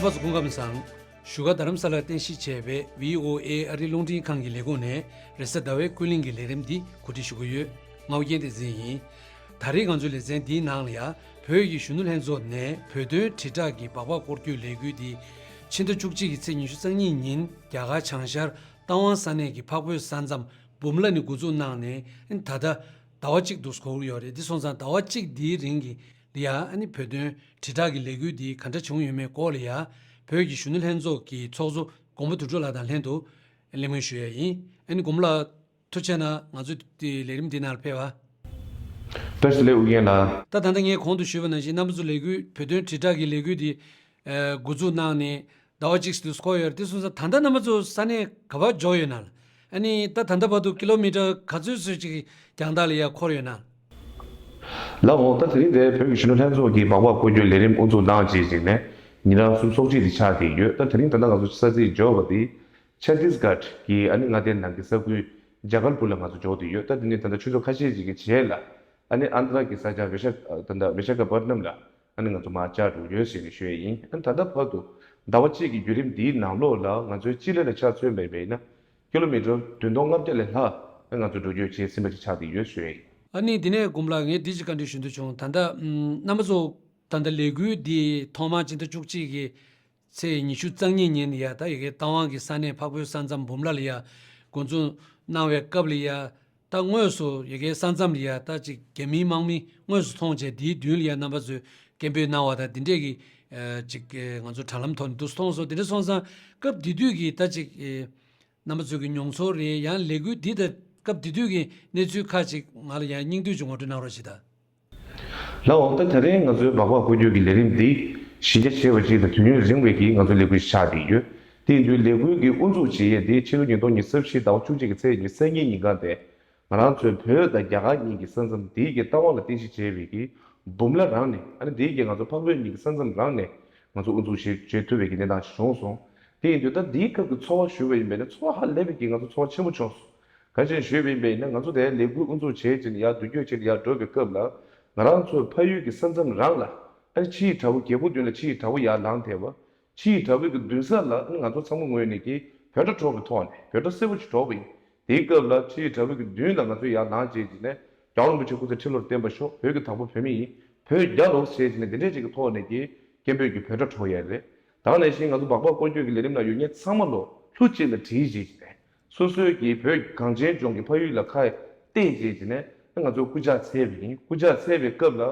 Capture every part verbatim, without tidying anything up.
ཕ་སྐུ་ཁམས་བཟང་། བཞུགས་སྒར་རྡ་རམ་ས་ལར་རྟེན་གཞི་བྱས་པའི་བྷི་ཨོ་ཨེ་ཨ་རིའི་རླུང་འཕྲིན་ཁང་གི་ལས་ཁུངས་ནས་རེས་གཟའ་ཟླ་བའི་ཀུན་གླེང་གི་ལས་རིམ་འདི་གོ་སྒྲིག་ཞུ་གི་ཡོད། ང་ཨོ་རྒྱན་བསྟན་འཛིན་ཡིན། ད་རེས་ང་ཚོའི་ལེ་ཚན་འདིའི་ནང་ལ་ཡ། བོད་ཀྱི་གཞོན་ནུ་ལྷན་ཚོགས་ནས་བོད་དོན་དྲིལ་བསྒྲགས་ཀྱི་སྦག་སྦག་སྐོར་སྐྱོད་ལས་འགུལ་འདི་ཕྱི་ཟླ་བཅུ་གཅིག་གི་ཚེས་ཉི་ཤུ་རྩ་གཉིས་ཉིན་རྒྱ་གར་བྱང་ཤར་རྟ་དབང་ས་གནས་ཀྱི་འཕགས་བོད་ས་མཚམས་འབུམ་ལ་ནས་འགོ་འཛུགས་གནང་ནས་ད་ལྟ་ཟླ་བ་གཅིག་འདུག་འགོར་ཡོད་རེད། འདི་སོང་ཙང་ཟླ་བ་གཅིག་འདིའི་རིང་གི་ལ་ཡ་ཨ་ནི་བོད་དོན་དྲིལ་བསྒྲགས་ཀྱི་ལས་འགུལ་འདི་ག་འདྲ་བྱུང་ཡོད་མེད་སྐོར་ལ་ཡ། བོད་ཀྱི་གཞོན་ནུ་ལྷན་ཚོགས་ཀྱི་ཚོགས་གཙོ་མགོན་པོ་དོན་གྲུབ་ལགས་དང་ལྷན་དུ་གླེང་མོལ་ཞུ་ཡ་ཡིན། ཨ་ནི་མགོན་པོ་ལགས། ཐུགས་རྗེ་གནང་། ང་ཚོའི་དེ་ལས་རིམ་འདི་ནང་ལ་ཕེབས་པ། བཀྲ་ཤིས་བདེ་ལེགས་ཨུ་རྒྱན་ལགས། ད་ད་ལྟ་ངས་གོང་དུ་ཞུས་པ་ནང་བཞིན་རྣམ་པ་ཚོ་ལས་འགུལ་བོད་དོན་དྲིལ་བསྒྲགས་ཀྱི་ལས་འགུལ་འདི་ཨ་འགོ་འཛུགས་གནང་ནས་ཟླ་བ་གཅིག་ཙམ་དུ་འཁོར་ཡོད་རེད། དེ་སོང་ཙང་ད་ལྟ་རྣམ་པ་ཚོ་ས་གནས་ག་པར་འབྱོར་ཡོད་ན། ཨ་ནི་ད་ད་ལྟ་བར་དུ་ཀི་ལོ་མི་ཊར་ག་ཚོད་ཙམ་ཅིག་རྒྱང་ཐག་ལ་ཡ་འཁོར་ཡོད་ན། ལགས་འོང་། ད་དེ་རིང་འདིར་བོད་ཀྱི་གཞོན་ནུ་ལྷན་ཚོགས་ཀྱིས་སྦག་སྦག་སྐོར་སྐྱོད་ལས་རིམ་དབུ་འཛུགས་གནང་རྗེས་ཅིག་ནས་ཉིན་གྲངས་སུམ་ཅུ་སོ་གཅིག་ཅིག་ཆགས་བསྡད་ཡོད། ད་དེ་རིང་ད་ལྟ་ང་ཚོ་ས་ཚིགས་འབྱོར་བ་འདི། ཆ་ཏིས་གྷར་གྱི་ཨ་ནི་མངའ་སྡེ་ནང་གི་ས་ཁུལ་ཇ་གལ་པུར་ལ་ང་ཚོ་འབྱོར་བསྡད་ཡོད། ད་དེ་ནས་ད་ལྟ་ཆུ་ཚོད་ཁ་ཤས་ཅིག་གི་རྗེས་ལ་ཨ་ནི་ཨན་དྷ་ར་གི་ས་ཆ་བི་ཤ་ད་ལྟ་བི་ཤ་ཁ་པཏྣམ་ལ་ཨ་ནི་ང་ཚོ་མར་བཅར་འགྲོ་གི་ཡོད་ཟེར་ནས་ཞུ་ཡས་ཡིན། ཨ་ནི་ད་ལྟ་བར་དུ་ཟླ་བ་གཅིག་གི་བརྒྱུད་རིམ་འདིའི་ནང་ལོགས་ལ་ང་ཚོའི་སྤྱི་ལེ་ལ་ཆ་མཚོན་པ་ཡིན་ན་ཀི་ལོ་མི་ཊར་བདུན་སྟོང་ལྔ་བརྒྱ་ལས་ལྷག་ང་ཚོ་འགྲོ་སྐྱོད་བྱས་ཟིན་པ་ཞིག་ཆགས་བསྡད་ཡོད་ཞུ་ཡས་ཡིན། ཨ་ནི་དེ་ནས་མགོན་པོ་ལགས། ངས་འདི་ཅིག་བཀའ་འདྲི་ཞུ་འདོད་བྱུང་། ད་ལྟ་ཨམ་རྣམ་པ་ཚོ་ད་ལྟ་ལས་འགུལ་འདི་ཐོག་མར་སྤྱི་ཟླ་བཅུ་གཅིག་གི་ཚེས་ཉི་ཤུ་རྩ་གཉིས་ཉིན་ཡ་ད་ཡ་གི་རྟ་དབང་གི་ས་གནས་འཕགས་བོད་ས་མཚམས་འབུམ་ལ་ལ་ཡ་འགོ་འཛུགས་གནང་བའི་སྐབས་ལ་ཡ། ད་དངོས་སུ་ཡ་གི་ས་མཚམས་ལ་ཡ་ད་ཅིག་རྒྱ་མིའི་དམག་མི་དངོས་སུ་མཐོང་བྱས་དེའི་མདུན་ལ་ཡ་རྣམ་པ་ཚོས་སྐད་འབོད་གནང་བ་དང་དེ་འདྲས་ཀྱི་ཨ་ཅིག་ཨ་ང་ཚོ་དྲ་ལམ་ཐོག་ནས་འདུག་མཐོང་སོང་། དེ་འདྲ་སོང་ཙང་སྐབས་དེ་དུས་ཀྱི་ད་ཅིག་ཨ་རྣམ་པ་ཚོ་གི་མྱོང་ཚོར་རེད། ཡང་ལས་འགུལ་འདི་དང་སྐབས་དེ་དུས་ཀྱི་གནས་ཚུལ་ཁག་ཅིག་ང་ལ་ཡང་སྙིང་བསྡུས་ཅིག་ངོ་སྤྲོད་གནང་རོགས་བྱེད་དང་། ལགས་འོང་། ད་དེ་རིང་ང་ཚོའི་སྦག་སྦག་སྐོར་སྐྱོད་ཀྱི་ལས་རིམ་འདི་གཞི་རྒྱ་ཆེ་བ་ཅིག་དང་དུས་ཡུན་རིང་བའི་གི་ང་ཚོའི་ལས་འགུལ་ཞིག་ཆགས་བསྡད་ཡོད། དེ་ཡིན་དུས་ལས་འགུལ་གྱི་དབུ་འཛུགས་བྱེད་ཡས་འདི་ཕྱི་ལོ་ཉིས་སྟོང་ཉི་ཤུ་རྩ་བཞི་ཟླ་བ་བཅུ་གཅིག་གི་ཚེས་ཉི་ཤུ་རྩ་གཉིས་ཉིན་གང་དེ་ང་རང་ཚོའི་བོད་དང་རྒྱ་གར་གཉིས་ཀྱི་ས་མཚམས་འདི་གི་རྟ་དབང་ལ་རྟེན་གཞི་བྱས་པའི་གི་འབུམ་ལ་རང་ནས་ཨ་ནི་འདི་གི་ང་ཚོ་འཕགས་བོད་གཉིས་ཀྱི་ས་མཚམས་རང་ནས་ང་ཚོ་དབུ་འཛུགས་བྱེད་བྱེད་ཐུབ་པའི་གི་གནས་སྟངས་ཤིག་བྱུང་སོང་། དེ་ཡིན་དུས་ད་འདིའི་སྐབས་ཀྱི་ཚོར་བ་ཞུ་བ་ཡིན་པས་ན་ཚོར་བ་ཧ་ལས་པའི་གི་ང་ཚོ་ཚོར་བ་ཆེན་པོ་བྱུང་སོང་། ག་ཅི་ཞུས་པ་ཡིན་པས་ན་ང་ཚོ་དེ་ལས་འགུལ་དབུ་འཛུགས་བྱས་ཀྱིན་ཡར་མདུན་སྐྱོད་བྱས་ནས་ཡར་འགྲོ་བའི་སྐབས་ལ་ང་རང་ཚོའི་ཕ་ཡུལ་གྱི་ས་མཚམས་རང་ལ་ཨ་ནི་ཕྱི་ཡི་དགྲ་བོ་རྒྱལ་པོ་མདུན་ལ་ཕྱི་ཡི་དགྲ་བོ་ཡར་ལངས་ཐེབས་པ། ཕྱི་ཡི་དགྲ་བོའི་གི་མདུན་ས་ལ་ཨ་ནི་ང་ཚོ་ཚང་མ་ངོས་ནས་ཀྱི་བོད་སྒྲ་སྒྲོག་པའི་ཐོག་ནས་བོད་སྒྲ་གསལ་པོ་ཞིག་སྒྲོག་པ་ཡིན། དེའི་སྐབས་ལ་ཕྱི་ཡི་དགྲ་བོའི་གི་མདུན་ལ་ང་ཚོ་ཡར་ལངས་བྱས་ཀྱིན་ནས་རྒྱལ་བ་རིན་པོ་ཆེ་སྐུ་ཚེ་ཁྲི་ལོར་བརྟན་པར་ཤོག་བོད་ཀྱི་དང་པོ་བོད་མི་ཡིན། བོད་རྒྱལ་ལོ་ཞེས་བྱས་ནས་འདི་འདྲས་ཅིག་གི་ཐོག་ནས་ཀྱི་སྐད་འབོད་ཀྱི་བོད་སྒྲ་སྒྲོག་ཡས་རེད། ད་ག་ནང་བཞིན་ང་ཚོ་སྦག་སྦག་སྐོར་སྐྱོད་ཀྱི་ལས་རིམ་ནང་ཡོད་མཁན་ཚང་མ་ལོ་ལྷུ་གཅིག་ལ་བྲིས་བྱས་ཀྱི་རེད། སོ་སོའི་གི་བོད་གངས་ཅན་ལྗོངས་ཀྱི་ཕ་ཡུལ་ལ་ཁ་གཏད་བྱས་ཀྱི་ནས་ང་ཚོ་རྐུབ་བཀྱག་འཚལ་བ་ཡིན། རྐུབ་བཀྱག་འཚལ་བའི་སྐབས་ལ་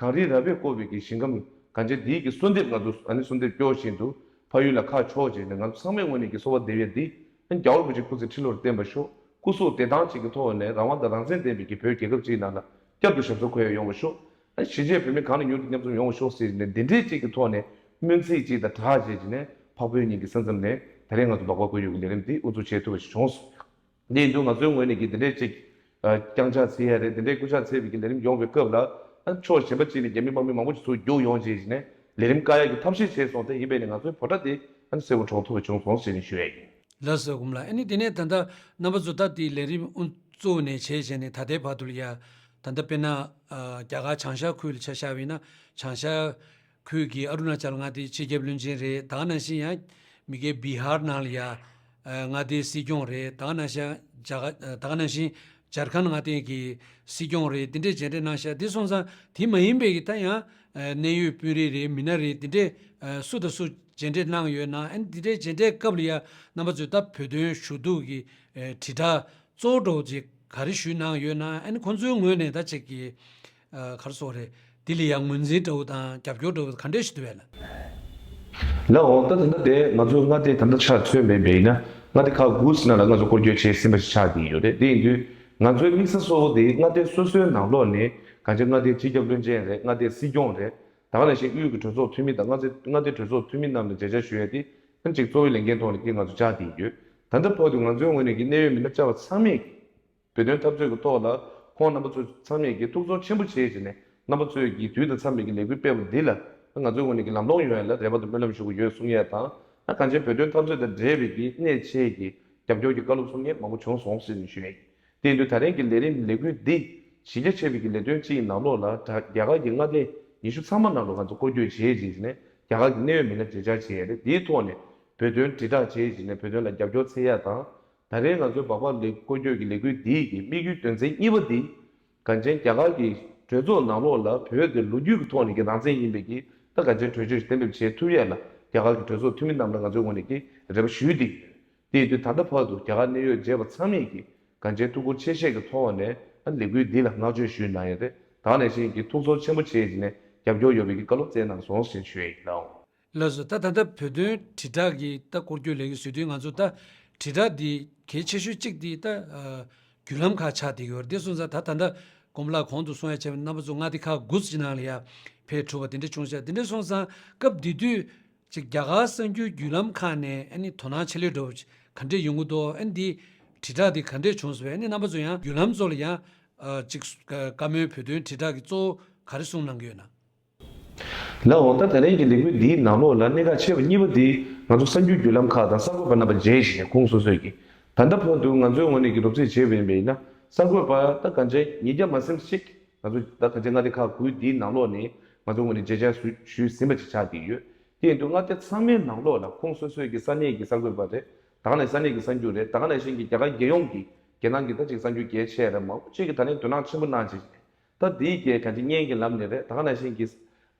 གངས་རི་ར་བས་བསྐོར་བའི་གི་ཞིང་ཁམས་གངས་ཅན་འདིའི་གི་གསོལ་འདེབས་ང་ཚོ་ཨ་ནི་གསོལ་འདེབས་སྐྱོར་བཞིན་དུ་ཕ་ཡུལ་ལ་ཁ་ཕྱོགས་བྱས་ནས་ང་ཚོ་ཚང་མའི་ངོས་ནས་ཀྱི་གསོལ་བ་འདེབས་ཡས་འདི་ཨ་ནི་རྒྱལ་བ་རིན་པོ་ཆེ་སྐུ་ཚེ་ཁྲི་ལོར་བརྟན་པར་ཤོག་སྐུ་གཟུགས་བདེ་ཐང་ཅིག་གི་ཐོག་ནས་རང་དབང་དང་རང་བཙན་ལྡན་པའི་གི་བོད་རྒྱལ་ཁབ་ཅིག་ནང་ལ་བསྐྱར་དུ་ཞབས་སོར་འཁོད་ཡ་ཡོང་བ་ཤོག་ཨ་ནི་གཞིས་བྱེས་བོད་མི་གང་ནས་མྱུར་དུ་མཉམ་འཛོམས་ཡོང་བ་ཤོག་ཟེར་ནས་འདི་འདྲའི་ཅིག་གི་ཐོག་ནས་སྨོན་ཚིག་ཅིག་དང་སྦྲགས་བྱས་ཀྱི་ནས་འཕགས་བོད་གཉིས་ཀྱི་ས་མཚམས་ནས་ད་རེས་ང་ཚོ་སྦག་སྦག་སྐོར་སྐྱོད་ཀྱི་ལས་རིམ་འདི་དབུ་འཛུགས་བྱེད་ཐུབ་པ་ཞིག་བྱུང་སོང་། འདི་ཡིན་དུས་ང་ཚོའི་ངོས་ནས་ཀྱི་འདི་འདྲའི་ཅིག་ཨ་རྐྱང་ཕྱག་འཚལ་ཡ་རེད། འདི་འདྲའི་རྐུབ་ཕྱག་འཚལ་བའི་གི་ལས་རིམ་ཡོང་བའི་སྐབས་ལ་ཨ་ཕྱོགས་གཞན་པ་ཅིག་ནས་རྒྱ་མི་དམག་མི་མང་པོ་ཞིག་ཚུར་རྒྱུགས་ཡོང་བྱས་ཀྱི་ནས་ལས་རིམ་བཀག་ཡ་གི་ཐབས་ཤེས་བྱས་སོང་། དེ་ཡིན་པས་ནས་ང་ཚོའི་བོད་སྒྲ་དེ་ཨ་ནི་གསལ་པོ་སྒྲོག་ཐུབ་པ་བྱུང་སོང་ཟེར་ནས་ཞུ་ཡ་ཡིན། ལགས་སོ། མགོན་པོ་ལགས། ཨ་ནི་དེ་ནས་ད་ལྟ་རྣམ་པ་ཚོ་ད་དེའི་ལས་རིམ་དབུ་བཙུགས་ནས་བྱས་བྱས་ནས་ད་ལྟའི་བར་དུ་ལ་ཡ་ད་ལྟ་དཔེར་ན་ཨ་རྒྱ་གར་བྱང་ཤར་ཁུལ་ལ་ཆ་བཞག་པ་ཡིན་ན་བྱང་ཤར་ཁུལ་གྱི་ཨ་རུ་ན་ཅལ་མངའ་སྡེའི་སྤྱི་ཁྱབ་བློན་ཆེན་རེད། ད་ག་ནང་བཞིན་ཡང་མི་སྒེར་བི་ཧར་ནང་ལ་ཡ་ཨ་མངའ་སྡེའི་སྲིད་སྐྱོང་རེད། ད་ག་ནང་བཞིན་རྒྱ་གར་ད་ག་ནང་བཞིན་ཇར་ཁན་མངའ་སྡེ་གི་སྲིད་སྐྱོང་རེད། དེ་འདྲས་མཇལ་འཕྲད་གནང་ཤག་དེ་སོང་ཙང་དེ་མ་ཡིན་པའི་གི་ད་ཡང་ཨ་གནད་ཡོད་དཔོན་རིགས་རེད། མི་སྣ་རེད། དེ་འདྲས་ཨ་སུ་དང་སུ་མཇལ་འཕྲད་གནང་ཡོད་ན། ཨ་ནི་དེ་འདྲའི་མཇལ་འཕྲད་སྐབས་ལ་ཡ་རྣམ་པ་ཚོས་ད་བོད་དོན་ཞུ་གཏུག་གི་ཨ་དྲིལ་བསྒྲགས་གཙོ་བོ་འདྲ་བོ་ཅིག་ག་རེ་ཞུས་གནང་ཡོད་ན། ཨ་ནི་ཁོང་ཚོའི་ངོས་ནས་ད་ཅིག་གི་ཨ་ག་རེ་ཟེར་དགོས་རེད། དེ་ལ་ཡང་ངོས་འཛིན་འདྲ་བོ་དང་རྒྱབ་སྐྱོར་འདྲ་བོ་ག་འདྲས་ཞིག་འདུག་བས་ལ། ལགས་འོང་། ད་ད་ལྟ་དེ་ང་ཚོ་མངའ་སྡེ་ད་ལྟ་ཆ་མཚོན་པའི་འབད་ན་མངའ་སྡེ་ཁག་དགུ་ཙམ་ནང་ལ་ང་ཚོ་སྐོར་སྐྱོད་བྱས་ཟིན་པ་ཞིག་ཆགས་ཀྱི་ཡོད་རེད། དེ་ཡིན་དུས་ང་ཚོའི་དམིགས་ས་གཙོ་བོ་དེ་མངའ་སྡེ་སོ་སོའི་ནང་ལོགས་ནས་གང་ཅི་མངའ་སྡེའི་སྤྱི་ཁྱབ་བློན་ཆེན་རེད། མངའ་སྡེའི་སྲིད་སྐྱོང་རེད། ད་ག་ནང་བཞིན་དབུས་ཀྱི་གྲོས་ཚོགས་འཐུས་མི་དང་མངའ་སྡེ་མངའ་སྡེའི་གྲོས་ཚོགས་འཐུས་མི་རྣམས་ལ་མཇལ་བཅར་ཞུ་ཡས་དེ་ཨ་ནི་གཅིག་གཙོ་བོའི་ལས་འགན་ཐོག་ནས་ཀྱི་ང་ཚོ་བཅར་བསྡད་ཡོད། ད་ལྟ་བར་དུ་ང་ཚོའི་ངོས་ནས་ཀྱི་གནད་ཡོད་མི་སྣ་བཅར་བ་ཚང་མས་ཀྱི་བོད་དོན་འཐབ་རྩོད་ཀྱི་ཐོག་ལ་ཁོང་རྣམ་པ་ཚོ་ཚང་མས་ཀྱི་ཐུགས་ཚོར་ཆེན་པོ་བྱེད་བྱས་ནས་རྣམ་པ་ཚོས་ཀྱི་དུས་དང་འཚམས་པའི་ཀྱི་ལས་འགུལ་སྤེལ་བ་འདི་ལ་ང་ཚོའི་ངོས་ནས་ཀྱི་ལམ་ལྷོང་ཡོང་ཡ་ལ་རེ་བ་དང་སྨོན་ལམ་ཞུ་གི་ཡོད་གསུང་ཡས་དང་། ད་གང་ཅི་བོད་དོན་འཐབ་རྩོད་དང་འབྲེལ་བའི་ཀྱི་གནད་ཆེའི་ཀྱི་རྒྱབ་སྐྱོར་གྱི་བཀའ་སློབ་གསུང་མཁན་མང་པོ་བྱུང་སོང་ཟེར་ནས་ཞུ་ཡས་ཡིན། དེ་ཡིན་དུས་ད་རིང་གི་ལས་རིམ་ལས་འགུལ་འདི་གཞི་རྒྱ་ཆེ་བའི་གི་ལས་དོན་གཅིག་ཡི་ནང་ལོགས་ལ་ད་རྒྱ་གར་གྱི་མངའ་སྡེ་ཉི་ཤུ་ཚང་མ་ནང་ལ་ང་ཚོ་སྐོར་སྐྱོད་བྱས་རྗེས་ནས་ རྒྱ་གར་གྱི་གནད་ཡོད་མི་སྣ་མཇལ་བཅར་བྱས་ཡོད་རེད། དེའི་ཐོག་ནས་བོད་དོན་དྲིལ་བསྒྲགས་བྱས་བྱས་ནས་བོད་དོན་ལ་རྒྱབ་སྐྱོར་འཚོལ་ཡ་དང་། ད་རེས་ང་ཚོའི་སྦག་སྦག་ལས་སྐོར་སྐྱོད་ཀྱི་ལས་འགུལ་འདིའི་གི་དམིགས་ཡུལ་དོན་ཚན་གཉིས་པ་འདི། གངས་ཅན་རྒྱ་གར་གྱི་གྲོས་ཚོགས་ནང་ལོགས་ལ་བོད་དེ་ལོ་རྒྱུས་ཀྱི་ཐོག་ནས་ཀྱི་རང་བཙན་ཡིན་པའི་གི་ད་གངས་ཅན་གྲོས་ཆོད་ཞིག་གཏན་འབེབས་བྱེད་ཐུབ་ཡས་ལ་རྒྱ་གར་གྱི་གྲོས་ཚོགས་འཐུས་མི་རྣམས་ལ་ང་ཚོའི་ངོས་ནས་ཀྱི་རེ་བ་ཞུས་ཏེ་ཡོད། དེ་ཡིན་དུས་ད་ལྟ་བར་དུ་རྒྱ་གར་གནད་ཡོད་མཇལ་བ་ཚང་མས་ཀྱི་གངས་ཅན་ཐུགས་ཁུར་ཆེ་བཞེས་ཀྱི་ཐོག་ནས་ཨ་ལས་འགུལ་འདི་ལ་བསྔགས་བརྗོད་ཞུས་གནང་ཡོད་རེད། ད་ག་ནང་བཞིན་གྱི་ཐུགས་ཚོར་ཆེན་པོ་བྱས་བྱས་ནས་རྒྱབ་སྐྱོར་ཡོད་པའི་གི་བཀའ་སློབ་སྩལ་གནང་སོང་ཞེས་ཞུ་ཡས་ཡིན་ལགས། ལགས་སོ། ད་ད་ལྟ་བོད་དོན་དྲིལ་བསྒྲགས་ཀྱི་ད་སྐོར་སྐྱོད་ལས་ཀྱི་ཟེར་དུས་ང་ཚོ་ད་དྲིལ་བསྒྲགས་འདི་གལ་ཆེ་ཤོས་གཅིག་འདི་ད་ཨ་བརྒྱུད་ལམ་ཁག་ཆགས་བསྡད་ཡོད་རེད། དེ་སོང་ཙང་ད་ད་ལྟ་དགོན་པ་ལ་གོང་དུ་གསུང་ཡ་བྱས་པའི་རྣམ་པ་ཚོ་མངའ་སྡེ་ཁག་དགུ་ཙམ་ནང་ལ་ཡ་ཕེབས་གྲུབ་པ་དེ་འདྲ་བྱུང་ཤག་དེ་འདྲ་སོང་ཙང་སྐབས་དེ་དུས་ཅིག་རྒྱ་གར་གསར་འགྱུར་བརྒྱུད་ལམ་ཁག་ནས་ཨ་ནི་དོ་སྣང་ཆེ་ལོས་འགྲོ་ག་འདྲས་ཡོང་གི་འདུག་ཨ་ནི་འདི་དྲིལ་བསྒྲགས་འདི་ག་འདྲས་བྱུང་སོང་བས། ཨ་ནི་རྣམ་པ་ཚོ་ཡང་བརྒྱུད་ལམ་ཚོ་ལ་ཡང་ཨ་ཅིག་བཀའ་མོལ་བོད་དོན་དྲིལ་བསྒྲགས་ཀྱི་གཙོ་བོ་ག་རེ་གསུང་གནང་གི་ཡོད་ན། ལགས་འོང་། ད་ད་རིང་གི་ལས་འགུལ་འདིའི་ནང་ལོགས་ལ་གནད་འགག་ཆེ་བ་གཉིས་པ་འདི་ང་ཚོ་གསར་འགྱུར་བརྒྱུད་ལམ་ཁག་དང་གསར་འགོད་པ་རྣམ་པ་མཇལ་བཞིན་ཁོང་སོ་སོས་ཀྱི་ད་ལྟ་བར་དུ་ང་ཚོའི་ངོས་ནས་ཀྱི་རོབ་རྩིས་བྱས་པ་ཡིན་པ་ཡིན་ན་གསར་འགོད་པ་ད་གང་ཆེ་ཉིས་བརྒྱ་མ་ཟིན་ཞིག་ང་ཚོ་ད་གང་ཆེ་མངའ་སྡེ་ཁག་དགུའི་འདིའི་ནང་ལོགས་ནས་ང་ཚོའི་ངོས་ནས་མཇལ་བཅར་ཞུ་ཞུས་ཟིན་པ་ཅིག་ཆགས་བསྡད་ཡོད། དེ་ཡིན་དུས་མངའ་སྡེ་ཚང་མའི་ནང་ལོགས་ལ་ཁོང་སོ་སོའི་ཀྱི་ས་གནས་ཀྱི་གསར་འགོད་པ་རེད། ད་ག་ནས་ས་གནས་ཀྱི་གསར་འགྱུར་རེད། ད་ག་ནང་བཞིན་གྱི་རྒྱ་གར་རྒྱལ་ཡོངས་ཀྱི་རྒྱལ་ནང་གི་ད་ཅིག་གསར་འགྱུར་གལ་ཆེ་རེད། མང་པོ་ཅིག་གིས་ད་ནས་དོ་སྣང་ཆེན་པོ་གནང་བྱས། ད་འདིའི་རྒྱལ་གང་ཅི་བརྙན་གྱི་ལམ་ནས་རེད། ད་ག་ནང་བཞིན་གྱི་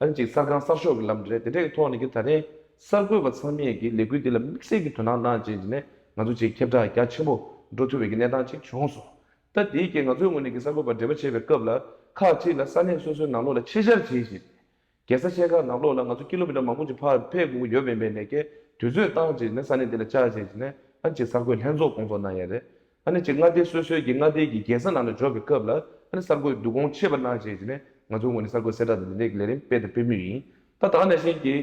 ཨ་ནི་ཅིག་གསར་ཁང་གསར་ཤོག་གི་ལམ་ནས་རེད། དེ་འདྲའི་ཐོག་ནས་ཀྱི་ད་རེས་གསར་འགོད་པ་ཚང་མས་ཀྱི་ལས་འགུལ་འདི་ལ་དམིགས་བསལ་གྱི་དོ་སྣང་གནང་བྱས་ནས་ང་ཚོ་ཅིག་ཁྱབ་བསྒྲགས་རྒྱ་ཆེན་པོ་འགྲོ་ཐུབ་པའི་གི་གནས་སྟངས་ཅིག་བྱུང་སོང་། ད་འདིའི་རྒྱལ་ང་ཚོའི་ངོས་ནས་ཀྱི་གསར་འགོད་པ་འབྲེལ་བ་བྱེད་པའི་སྐབས་ལ་ཁག་ཅིག་ལ་ས་གནས་སོ་སོའི་ནང་ལོགས་ལ་ཆེད་བཅར་བྱས་ཤིང་། རྒྱལ་ས་ཆེ་ཁག་ནང་ལོགས་ལ་ང་ཚོ་ཀི་ལོ་མི་ཊར་མང་པོ་ཅིག་ཕར་ཕེབས་དགོས་ཀྱི་ཡོད་པའི་ནས་ཀྱི་དུས་ཚོད་བཏང་བྱས་ནས་ས་གནས་འདི་ལ་བཅར་བྱས་ནས་ཨ་ཅིག་གསར་འགོད་ལྷན་ཚོགས་སྐོང་ཚོགས་གནང་ཡ་རེད། ཨ་ནི་ཅིག་མངའ་སྡེ་སོ་སོའི་གི་མངའ་སྡེའི་གི་རྒྱལ་ས་ནང་ལ་འབྱོར་བའི་སྐབས་ལ་ཨ་ནི་གསར་འགོད་བསྡུ་སྐོང་ཆེད་པ་གནང་བྱས་ནས་ང་ཚོའི་ངོས་ནས་གསར་འགོད་གསལ་བསྒྲགས་དང་འདི་འདྲའི་གི་ལས་རིམ་སྤེལ་དང་སྤེལ་མུས་ཡིན། ད་ད་ག་ནང་བཞིན་གྱི་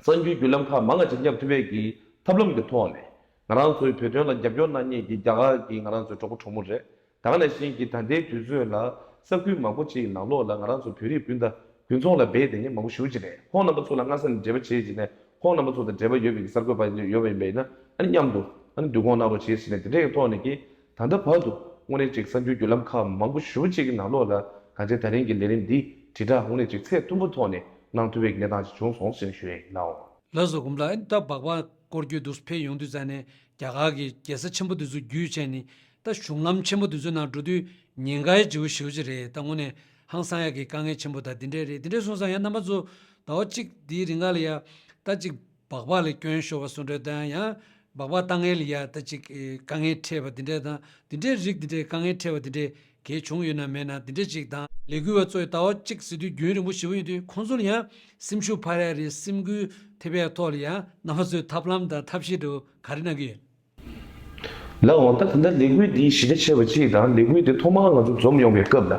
གསར་འགྱུར་བརྒྱུད་ལམ་ཁག་མང་ང་ཅིག་མཉམ་ཐུབ་པའི་གི་ཐབས་ལམ་གྱི་ཐོག་ནས་ང་རང་ཚོའི་བོད་དོན་ལ་རྒྱབ་སྐྱོར་གནང་མཁན་གྱི་རྒྱ་གར་གྱི་ང་རང་ཚོའི་གྲོགས་པོ་གྲོགས་མོ་རེད། ད་ག་ནང་བཞིན་གྱི་ད་ལྟའི་དུས་ཚོད་ལ་ས་ཁུལ་མང་པོ་ཅིག་ནང་ལོགས་ལ་ང་རང་ཚོ་བོད་རིགས་སྤུན་ཟླ་དགུན་ཚོང་ལ་འབད་བསྡད་མཁན་མང་པོ་ཞེ་པོ་ཅིག་རེད། ཁོང་རྣམ་པ་ཚོ་ལ་སྔ་ས་ནས་འབྲེལ་བ་བྱེད་བྱས་ནས་ཁོང་རྣམ་པ་ཚོ་དང་འབྲེལ་བ་ཡོད་པའི་གསར་འགོད་པ་ཡོད་པ་ཡིན་པ་ཡིན་ན་ཨ་ནི་མཉམ་དུ་ཨ་ནི་བསྡུ་སྐོང་གནང་རོགས་བྱེད་ཟེར་ནས་དེ་འདྲའི་ཐོག་ནས་ཀྱི་ད་ལྟ་བར་དུ་དངོས་གནས་ཅིག་གསར་འགྱུར་བརྒྱུད་ལམ་ཁག་མང་པོ་ཞེ་པོ་ཅིག་གི་ནང་ལོགས་ལ་གང་ཅི་ད་རིང་གི་ལས་རིམ་འདི་དྲིལ་བསྒྲགས་དངོས་གནས་ཅིག་ཚད་མཐོན་པོའི་ཐོག་ནས་གནང་ཐུབ་པའི་གནས་སྟངས་ཅིག་བྱུང་སོང་ཟེར་ནས་ཞུ་ཡ་ཡིན་ལགས། ལགས་སོ། གོང་ལ་ཨ་ནི་ད་སྦག་སྦག་སྐོར་སྐྱོད་འདུག་ཕེབས་ཡོང་དུས་ཙང་ནས་རྒྱ་གར་གྱི་རྒྱལ་ས་ཆེན་པོ་འདི་ཚོ་བརྒྱུད་བྱས་ནས་ད་གཞུང་ལམ་ཆེན་པོ་འདི་ཚོའི་ནང་འགྲོ་དུས་ཉེན་ཁའི་བརྗེ་པོ་ཞེ་པོ་ཅིག་རེད། ད་དངོས་གནས་ཧང་སང་ཡག་གི་དཀའ་ངལ་ཆེན་པོ་ད་འདི་འདྲས་རེད། འདི་འདྲས་སོང་ཙང་ཡང་རྣམ་པ་ཚོ་ཟླ་བ་གཅིག་འདིའི་རིང་ག་ལ་ཡ་ད་ཅིག་སྦག་སྦག་ལ་སྐྱོན་ཤོར་བ་སོང་འདྲ་དང་ཡང་སྦག་སྦག་བཏང་མཁན་ལ་ཡ་ད་ཅིག་དཀའ་ངལ་འཕྲད་པ་འདི་འདྲས་དང་འདི་འདྲས་རིགས་འདི་འདྲས་དཀའ་ངལ་འཕྲད་པ་འདི་འདྲས་གལ་བྱུང་ཡོད་ན་མེད་ན་འདི་འདྲས་ཅིག་དང་ལས་འགུལ་བ་ཚོས་ཟླ་བ་གཅིག་ཟེར་དུས་རྒྱུན་རིང་པོ་ཞེ་པོ་ཡིན་དུས་ཁོང་ཚོ་ལ་ཡང་སེམས་ཤུགས་འཕར་ཡ་རེད། སེམས་འགུལ་ཐེབས་ཡ་ཐོག་ལ་ཡང་རྣམ་པ་ཚོས་ཐབས་ལམ་དང་ཐབས་ཤེས་འདྲ་བོ་ག་རེ་གནང་གི་ཡོད། ལགས་འོང་། ད་ད་ལྟ་ལས་འགུལ་འདིའི་གཞི་རྒྱ་ཆེ་བ་གཅིག་དང་ལས་འགུལ་འདི་ཐོག་མར་ང་ཚོ་འཛོམས་ཡོང་བའི་སྐབས་ལ་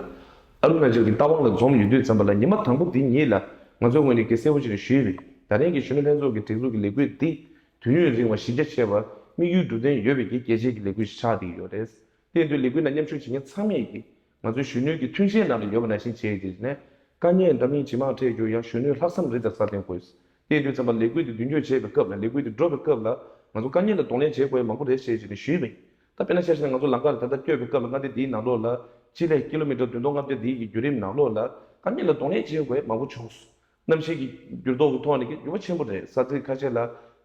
ཨ་རུ་ན་ཅལ་གྱི་རྟ་དབང་ལ་འཛོམས་ཡོང་དུས་ཙམ་པ་ལ་ཉི་མ་དང་པོ་འདི་ཉིད་ལ་ང་ཚོའི་ངོས་ནས་ཀྱི་གསལ་པོ་ཅིག་ཞུས་པས་ད་རིང་གི་གཞོན་ནུ་ལྷན་ཚོགས་ཀྱི་སྒྲིག་འཛུགས་ཀྱི་ལས་འགུལ་འདི་དུས་ཡུན་རིང་བ་གཞི་རྒྱ་ཆེ་བ་དམིགས་ཡུལ་འགྲུབ་བསྟན་ཡོད་པའི་གི་གལ་ཆེའི་གི་ལས་འགུལ་ཞིག་ཆགས་བསྡད་ཡོད་རེད། དེ་ཡིན་དུས་ལས་འགུལ་ནང་མཉམ་ཞུགས་བྱེད་མཁན་ཚང་མས་ཀྱིས་ང་ཚོའི་གཞོན་ནུའི་གི་མཐུན་རྐྱེན་ནང་ལ་ཡོད་པ་ནང་བཞིན་བྱས་ཏེ་ནས་དཀའ་ངལ་འདྲ་མིན་ཇེ་མང་འཕྲད་རྒྱུ་ཡང་གཞོན་ནུའི་ལྷག་བསམ་རི་དང་ས་སྟེང་དགོས། དེ་ཡིན་དུས་ཙམ་པ་ལས་འགུལ་འདི་མདུན་སྐྱོད་བྱེད་པའི་སྐབས་ལ་ལས་འགུལ་འདི་འགྲོ་བའི་སྐབས་ལ་ང་ཚོ་དཀའ་ངལ་ལ་གདོང་ལེན་བྱེད་དགོས་ཡ་མང་པོ་རེད་ཞེས་བྱས་ནས་ཞུས་པ་ཡིན། ད་དཔེར་ན་ཆ་བཞག་ན་ང་ཚོ་ལམ་ཁ་ལ་ད་ལྟ་སྐྱོད་པའི་སྐབས་ལ་མངའ་སྡེ་འདིའི་ནང་ལོགས་ལ་སྤྱི་ལེ་ཀི་ལོ་མི་ཊར་བདུན་སྟོང་ལྔ་བརྒྱ་འདིའི་གི་བརྒྱུད་རིམ་ནང་ལོགས་ལ་དཀའ་ངལ་ལ་གདོང་ལེན་བྱེད་དགོས་ཡ་མང་པོ་བྱུང་སོང་། གནམ་གཤིས་ཀྱི་འགྱུར་ལྡོག་གི་ཐོག་ནས་ཀྱི་འགྱུར་བ་ཆེན་པོ་རེད། ས་ཚིགས་ཁ་ཤས་ལ་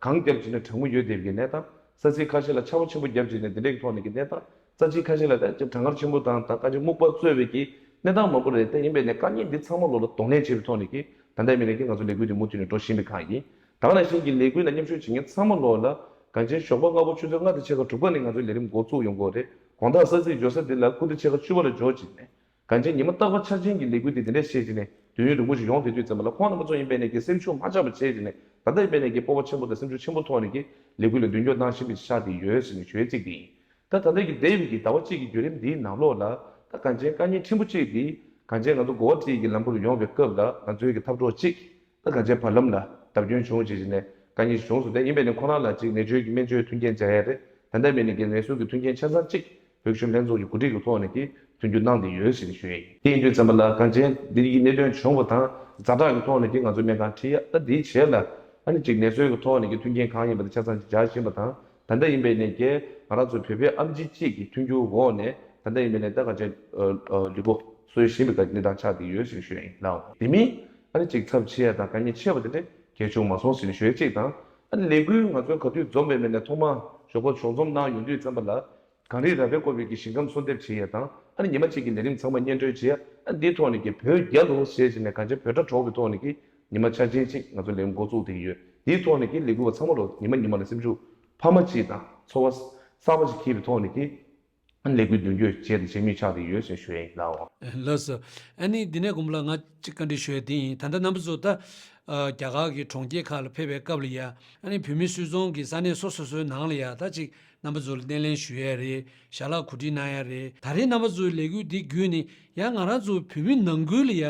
གངས་བརྒྱབ་བྱས་ནས་གྲང་མོ་ཡོད་བསྡད་པའི་གནས་སྟངས། ས་ཚིགས་ཁ་ཤས་ལ་ཆར་པ་ཆེན་པོ་བརྒྱབ་བྱས་ནས་འདི་འདྲའི་ཐོག་ནས་ཀྱི་གནས་སྟངས། ས་ཚིགས་ཁ་ཤས་ལ་ད་ཅིག་གྲང་ངར་ཆེན་པོ་དང་ད་ག་ཅིག་སྨུག་པ་གཙོས་པའི་ཀྱི་གནས་སྟངས་མང་པོ་རེད། དེ་ཡིན་པས་ནས་དཀའ་ངལ་འདི་ཚང་མ་ལོག་ལ་གདོང་ལེན་བྱེད་པའི་ཐོག་ནས་ཀྱི་ད་ལྟའི་མི་ནས་ཀྱི་ང་ཚོ་ལས་འགུལ་འདི་མུ་མཐུད་ནས་འགྲོ་བཞིན་པའི་ཁག་ཡིན། ད་ག་ནང་བཞིན་གྱི་ལས་འགུལ་ལ་མཉམ་ཞུགས་བྱེད་མཁན་ཚང་མ་ལོག་ལ་གང་ཅིའི་ཞོགས་པ་སྔ་པོ་ཆུ་ཚོད་ལྔ་དང་ཕྱེད་ཀ་དྲུག་པ་ནས་ང་ཚོའི་ལས་རིམ་འགོ་བཙུགས་ཡོང་གི་ཡོད་རེད། དགོང་དག་ས་ཚིགས་འབྱོར་ས་འདི་ལ་ཁུ་ཚུར་ཕྱེད་ཀ་བཅུ་པ་ལ་འབྱོར་བྱས་ནས། གང་ཅི་ཉི་མ་རྟག་པར་འཆར་ཅན་གྱི་ལས་འགུལ་དེ་དེ་འདྲ་བྱས་བྱས་ནས་དུས་ཡུན་རིང་པོ་ཞིག་ཡོང་བསྡད་དུས་ཙམ་པ་ལ་ཁོང་རྣམ་པ་ཚོ་ཡིན་པས་ནས་ཀྱི་སེམས་ཤུགས་མ་ཆག་པ་བྱས་བྱས་ནས་ད་ལྟ་ཡིན་པས་ནས་ཀྱི་སྤོབས་པ་ཆེན་པོ་དང་སེམས་ཤུགས་ཆེན་པོ་ཐོག་ནས་ཀྱི་ལས་འགུལ་ལ་མདུན་སྐྱོད་གནང་བཞིན་པ་ཞིག་ཆགས་བསྡད་ཡོད་ཟེར་ནས་ཞུ་ཡས་གཅིག་དེ་ཡིན། ད་ད་ལྟ་གི་འདས་པའི་གི་ཟླ་བ་གཅིག་གི་བརྒྱུད་རིམ་འདིའི་ནང་ལོགས་ལ་ད་གང་ཅི་དཀའ་ངལ་ཕྲན་བུ་གཅིག་འདི་གང་ཅི་ང་ཚོ་གོ་བ་ཁྲིད་ཀྱི་ལམ་བུར་ཡོང་བའི་སྐབས་ལ་ང་ཚོའི་གི་འཐབ་གྲོགས་གཅིག་ད་གང་ཅི་བར་ལམ་ལ་བརྡབ་སྐྱོན་བྱུང་བྱས་བྱས་ནས་དཀའ་ངལ་ཞིག་བྱུང་སོང་། དེ་ཡིན་པས་ནས་ཁོ་རང་ལ་གཅིག་ནད་བཅོས་ཀྱི་སྨན་བཅོས་མཐུན་རྐྱེན་སྦྱར་ཡ་རེད། ད་ལྟ་མིན་ནས་ཀྱི་ནད་གསོ་གི་མཐུན་རྐྱེན་ཆ་ཚང་གཅིག་བོད་གཞོན་ལྷན་ཚོགས་ཀྱི་གོ་སྒྲིག་གི་ཐོག་ནས་ཀྱི་མཐུན་འགྱུར་གནང་བསྡད་ཡོད་ཟེར་ནས་ཞུ་ཡ་ཡིན། དེ་ཡིན་དུས་ཙམ་པ་ལ་གང་ཅི་འདི་གི་གནད་དོན་བྱུང་བ་དང་ཛ་དྲག་གི་ཐོག་ནས་ཀྱི་ང་ཚོ་སྨན་ཁང་ཁྲིད་ཡ་ད་འདིའི་རྗེས་ལ་ཨ་ནི་གཅིག་ནད་གསོའི་གི་ཐོག་ནས་ཀྱི་མཐུན་རྐྱེན་གང་ཡིན་པ་དེ་ཆ་ཚང་གཅིག་སྦྱར་བཞིན་པ་དང་ད་ལྟ་ཡིན་པས་ནས་ཀྱི་ང་རང་ཚོ་བོད་པའི་ཨེམ་ཆི་གཅིག་གི་མཐུན་འགྱུར་འོག་ནས་ད་ལྟ་ཡིན་པས་ནས་ད་གང་ཅི་ལུས་པོ་གསོ་བཞིན་པའི་གནས་སྟངས་ཆགས་བསྡད་ཡོད་ཟེར་ནས་ཞུ་ཡ་ཡིན་ལགས། དེ་མིན་ཨ་ནི་གཅིག་ཚབས་ཆེ་ཡ་དང་དཀའ་ངལ་ཆེ་བ་དེ་འདྲ་ གལ་བྱུང་མ་སོང་ཟེར་ནས་ཞུ་ཡ་གཅིག་དང་། ཨ་ནི་ལས་འགུལ་ང་ཚོའི་ག་དུས་འཛོམས་པའི་མེད་ནས་ཐོག་མ་ཞོགས་པ་ཞོགས་འཛོམས་གནང་ཡོང་དུས་ཙམ་པ་ལ། གངས་རི་ར་བས་བསྐོར་བའི་གི་ཞིང་ཁམས་གསོལ་འདེབས་བྱེད་ཡ་དང་། ཨ་ནི་ཉི་མ་གཅིག་གི་ལས་རིམ་ཚང་མ་སྙན་སྒྲོན་བྱེད་ཡ། ཨ་ནི་འདིའི་ཐོག་ནས་ཀྱི་བོད་རྒྱལ་ལོ་ཞེས་བྱས་ནས་གངས་ཅན་བོད་སྒྲ་སྒྲོག་གི་ཐོག་ནས་ཀྱི་ཉི་མ་འཆར་ཅན་གཅིག་ང་ཚོ་ལས་རིམ་འགོ་བཙུགས་བསྡད་ཀྱི་ཡོད། འདིའི་ཐོག་ནས་ཀྱི་ལས་འགུལ་བ་ཚང་མ་ལོ་ཉི་མ་ཉི་མ་ལ་སེམས་ཤུགས་འཕར་མ་གཅིག་དང་ཚོར་བ་གསར་པ་ཞིག་འཁྱེར་བའི་ཐོག་ནས་ཀྱི་ཨ་ནི་ལས་འགུལ་མདུན་སྐྱོད་བྱས་ཏེ་བྱེད་མུས་ཆགས་བསྡད་ཡོད་ཅེས་ཞུ་ཡ་ཡིན་ལགས། ལགས་སོ། ཨ་ནི་འདི་ནས་དགོངས་པ་ལ་ང་གཅིག་བཀའ་འདྲི་ཞུ་ཡ་དེ་ཡིན། ད་ལྟ་རྣམ་པ་ཚོ་ད་ཨ་རྒྱ་གར་གྱི་གྲོང་ཁྱེར་ཁག་ལ་ཕེབས་པའི་སྐབས་ལ་ཡ། ཨ་ནི་བོད་མིའི་སུད་ཚོང་གི་ས་གནས་སོ་སོ་སོའི་ནང་ལ་ཡ་ད་ཅིག་རྣམ་པ་ཚོ་ལ་སྣེ་ལེན་ཞུ་ཡ་རེད། ཞལ་ལག་གོ་སྒྲིག་གནང་ཡ་རེད། ད་རེས་རྣམ་པ་ཚོའི་ལས་འགུལ་འདི་བརྒྱུད་ནས་ཡང་ང་རང་ཚོ་བོད་མི་ནང་ཁུལ་ལ་ཡ་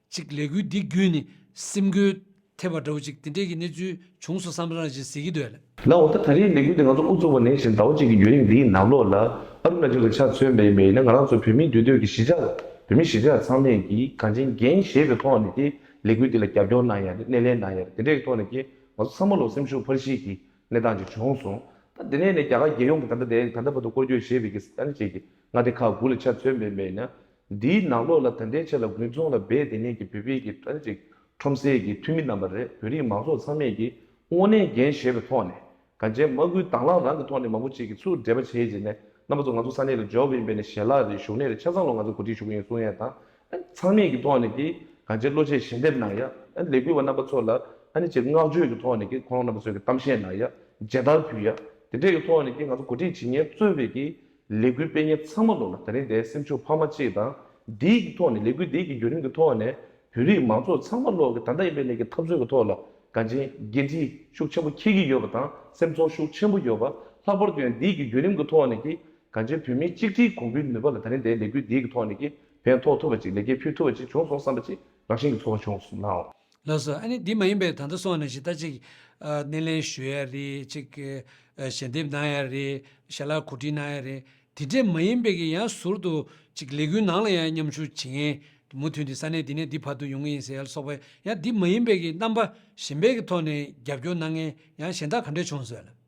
ཅིག་ལས་འགུལ་འདི་བརྒྱུད་ནས་སེམས་འགུལ་ཐེབས་པ་འདྲ་བོ་ཅིག་དེ་འདྲས་ཀྱི་གནས་ཚུལ་བྱུང་སོང་བསམ་བསམ་ཅིག་གཟིགས་ཀྱི་འདུག་ལགས། ལགས་འོ། ད་ད་རེས་ལས་འགུལ་འདི་ང་ཚོ་དབུ་བཙུགས་པ་ནས་བཞིན་ཟླ་བ་གཅིག་གི་བརྒྱུད་རིམ་འདིའི་ནང་ལོགས་ལ་ཨ་རུ་ན་ཅལ་གྱི་ཆ་མཚོན་པ་ཡིན་ན་ང་རང་ཚོ་བོད་མིའི་འདུས་སྡོད་ཀྱི་གཞིས་ཆགས་བོད་མི་གཞིས་ཆགས་ཚང་མས་ཀྱིས་གངས་ཅན་རྒྱན་ཞེས་པའི་ཐོག་ནས་དེ་ལས་འགུལ་འདི་ལ་རྒྱབ་སྐྱོར་གནང་ཡ་རེད། སྣེ་ལེན་གནང་ཡ་རེད། དེ་འདྲས་ཀྱི་ཐོག་ནས་ཀྱིས་ང་ཚོ་ཚང་མ་ལོ་སེམས་ཤུགས་འཕར་གཞིའི་གི་གནས་སྟངས་ཅིག་བྱུང་སོང་། ད་དེ་ནས་ནས་རྒྱ་གར་རྒྱལ་ཡོངས་ཀྱི་ད་ལྟ་དེ་ད་ལྟ་བར་དུ་སྐོར་སྐྱོད་བྱས་པའི་གི་ཨ་ནི་ཅིག་གི་མངའ་སྡེ་ཁག་དགུ་ལ་ཆ་མཚོན་པ་ཡིན་ན། འདིའི་ནང་ལོགས་ལ་ད་ལྟའི་ཆ་ལ་དགུན་ཚོང་ལ་འབད་དེ་ཉིད་ཀྱི་བོད་པའི་གི་ཨ་ནི་ཅིག་ཁྲོམ་སའི་གི་འཐུས་མི་རྣམ་པ་རེད། བོད་རིགས་མང་ཚོགས་ཚང་མས་ཀྱི་དངོས་གནས་འགན་བཞེས་པའི་ཐོག་ནས་གངས་ཅན་མ་སྐུལ་དྭང་བླངས་རང་གི་ཐོག་ནས་མང་པོ་ཅིག་གི་ཚུར་འབྲེལ་བ་བྱས་རྗེས་ནས་རྣམ་པ་ཚོ་ང་ཚོ་ས་གནས་ལ་འབྱོར་བ་ཡིན་པས་ནས་ཞལ་ལག་རེད། བཞུགས་གནས་རེད། ཆ་ཚང་ལོ་ང་ཚོ་གོ་སྒྲིག་ཞུ་གི་ཡིན་གསུང་ཡས་དང་། ཨ་ནི་ཚང་མས་ཀྱི་ཐོག་ནས་ཀྱི་གངས་ཅན་གློ་ཆས་ཞལ་འདེབས་གནང་ཡ། ཨ་ནི་ལས་འགུལ་བ་རྣམ་པ་ཚོ་ལ་ཨ་ནི་ཅིག་བསྔགས་བརྗོད་ཀྱི་ཐོག་ནས་ཀྱི་ཁོང་རྣམ་པ་ཚོས་ཀྱི་གཏམ་བཤད་གནང་ཡ། མཇལ་དར་ཕུལ་ཡ། དེ་འདྲས་ཀྱི་ཐོག་ནས་ཀྱི་ང་ཚོ་གོ་སྒྲིག་བྱེད་མཁན་གཙོས་པའི་ཀྱི་ལས་འགུལ་སྤེལ་མཁན་ཚང་མ་ལོ་ལ་ད་རིང་དེ་སེམས་ཤུགས་འཕར་མ་གཅིག་དང་། འདིའི་ཀྱི་ཐོག་ནས་ལས་འགུལ་འདིའི་ཀྱི་བརྒྱུད་རིམ་གྱི་ཐོག་ནས་བོད་རིགས་མང་ཚོགས་ཚང་མ་ལོ་གི་ད་ལྟ་ཡིན་པའི་ནས་ཀྱི་འཐབ་རྩོད་ཀྱི་ཐོག་ལ་གངས་ཅན་འགན་འཁྲི་ཤུགས་ཆེན་པོ་འཁྱེར་གྱི་ཡོད་པ་དང་། སེམས་ཚོར་ཤུགས་ཆེན་པོ་ཡོད་པ། ལྷག་པར་དུ་ཡང་འདིའི་ཀྱི་བརྒྱུད་རིམ་གྱི་ཐོག་ནས་ཀྱི་གངས་ཅན་བོད་མིའི་གཅིག་སྒྲིལ་གོང་འཕེལ་ནུས་པ་ལ་ད་རིང་དེའི་ལས་འགུལ་འདིའི་ཀྱི་ཐོག་ནས་ཀྱི་ཕན་ཐོགས་ཐུབ་པ་ཅིག་ལེགས་སྐྱེས་ཕུལ་ཐུབ་པ་ཅིག་བྱུང་སོང་བསམ་པ་ཅིག་རང་བཞིན་གྱི་ཚོར་བ་བྱུང་སོང་ལགས། ལགས་སོ། ཨ་ནི་འདི་མ་ཡིན་པའི་ད་ལྟ་སོང་བ་ནང་བཞིན་ད་ཅིག་ཨ་སྣེ་ལེན་ཞུ་ཡ་རེད། ཅིག་ཨ་ཞལ་འདེབས་གནང་ཡ་རེད། ཞལ་ལག་གོ་སྒྲིག་གནང་ཡ་རེད། དེ་འདྲས་མ་ཡིན་པའི་གི་ཡང་ཟུར་དུ་ཅིག་ལས་འགུལ་ནང་ལ་ཡང་མཉམ་ཞུགས་བྱེད་མཁན་མུ་མཐུད་དེ་ས་གནས་འདི་ནས་འདི་བར་དུ་ཡོང་གི་ཡིན་ཟེར་ཡ་ལ་སོགས་པའི་ཡང་འདི་མ་ཡིན་པའི་གི་རྣམ་པ་གཞན་པའི་གི་ཐོག་ནས་རྒྱབ་སྐྱོར་གནང་མཁན་ཡང་གཞན་དག་ག་འདྲས་བྱུང་སོང་ལགས།